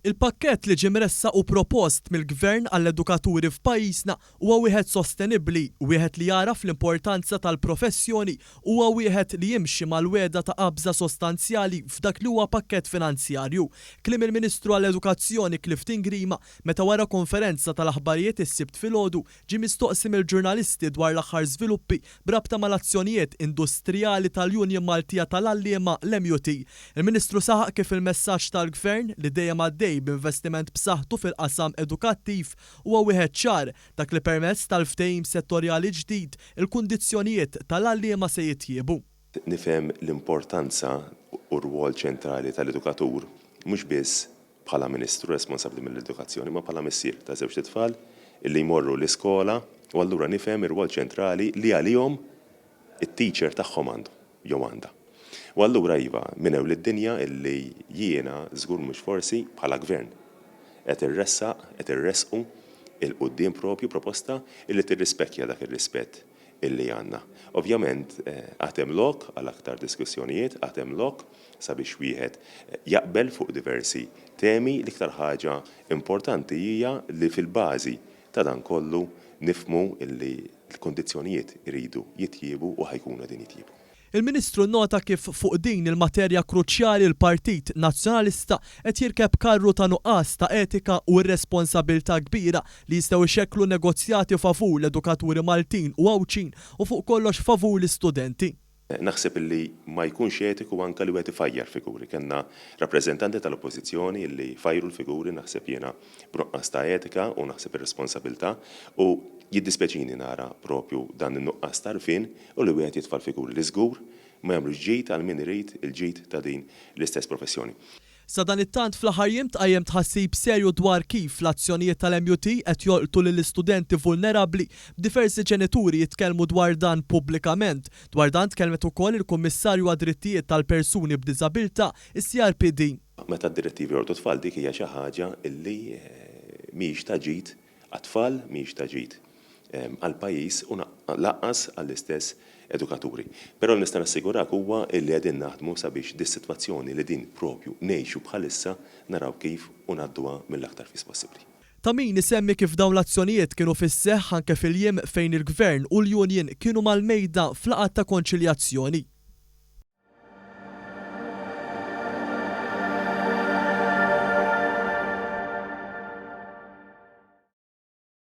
Il-pakkett li ġie mressaq u propost mill-Gvern għall-edukaturi f'pajjiżna huwa wieħed sostenibbli, wieħed li jagħraf l-importanza tal-professjoni u huwa wieħed li jimxi mal-wegħda ta' qabża sostanzjali f'dak li huwa pakkett finanzjarju. Kliem il-Ministru għall-Edukazzjoni Clifton Grima meta wara konferenza tal-aħbarijiet is-Sibt filgħodu ġie mistoqsi mill-ġurnalisti dwar l-aħħar żviluppi b'rabta mal-azzjonijiet industrijali tal-Union Maltija tal-Għalliema, l-MUT. Il-Ministru saħaq kif il-messaġġ tal-Gvern, li dejjem għaddej b'investiment b'saħħtu fil-qasam edukattiv, huwa wieħed ċar, dak li permezz tal-ftehim settorjali ġdid, il-kundizzjonijiet tal-għalliema se jitjiebu. Nifhem l-importanza u r-rwol ċentrali tal-edukatur mhux biss bħala Ministru responsabbli mill-edukazzjoni imma bħala missier ta' żewġt itfal illi jmorru l-iskola u allura nifhem ir-rwol ċentrali li għalihom it-teacher tagħhom għandu jew għandha. U allura iva, minn ewl id-dinja illi jiena żgur mhux forsi bħala Gvern qed irressaq, qed irressqu 'il quddiem propju proposta illi tirrispekkja dak ir-rispett illi għandna. Ovvjament għad hemm lok għal aktar diskussjonijiet, għad hemm lok sabiex wieħed jaqbel fuq diversi temi. L-iktar ħaġa importanti hija li fil-bażi ta' dan kollu nifhmu illi l-kundizzjonijiet iridu jitjiebu u ħa jkunu qegħdin jitjiebu. Il-Ministru nnota kif fuq din il-materja kruċjali l-Partit Nazzjonalista qed jirkeb karru ta' nuqqas ta' etika u irresponsabilità kbira li jistgħu jxekklu negozjati favur l-edukaturi Maltin u Għawdxin u fuq kollox favur l-istudenti. Naħseb illi ma jkunx etiku anke li wieħed ifajjar figuri. Kellna rappreżentanti tal-Oppożizzjoni illi fajru l-figuri naħseb jiena b'nuqqas ta' etika u naħseb irresponsabilità u jiddispjaċini nara propju dan in-nuqqas ta' għarfien u li wieħed jitfa' l-figuri li żgur ma jagħmlux ġid għal min irid il-ġid ta' din l-istess professjoni. Sadanittant fl-aħħar jiem tqajjem tħassib serju dwar kif l-azzjonijiet tal-MUT qed jolqtu lill-istudenti vulnerabbli, b'diversi ġenituri jitkellmu dwar dan pubblikament. Dwar dan tkellmet ukoll il-Kummissarju għad-Drittijiet tal-Persuni b'Diżabilità, is-CRPD. Meta d-direttivi jolqtu t-tfal dik hija xi ħaġa li mhijiex ta' ġid għat-tfal, mhijiex ta' ġid għall-pajjiż u lanqas għall-istess edukaturi. Però li nista' nassigurak huwa li qegħdin naħdmu sabiex dis-sitwazzjoni li din propju ngħixu bħalissa naraw kif u ngħadduha mill-aktar fis possibbli. Ta' min isemmi kif dawn l-azzjonijiet kienu fis-seħħ anke fil-jiem fejn il-Gvern u l-Union kienu mal-mejda f'laqgħat ta' konċiljazzjoni.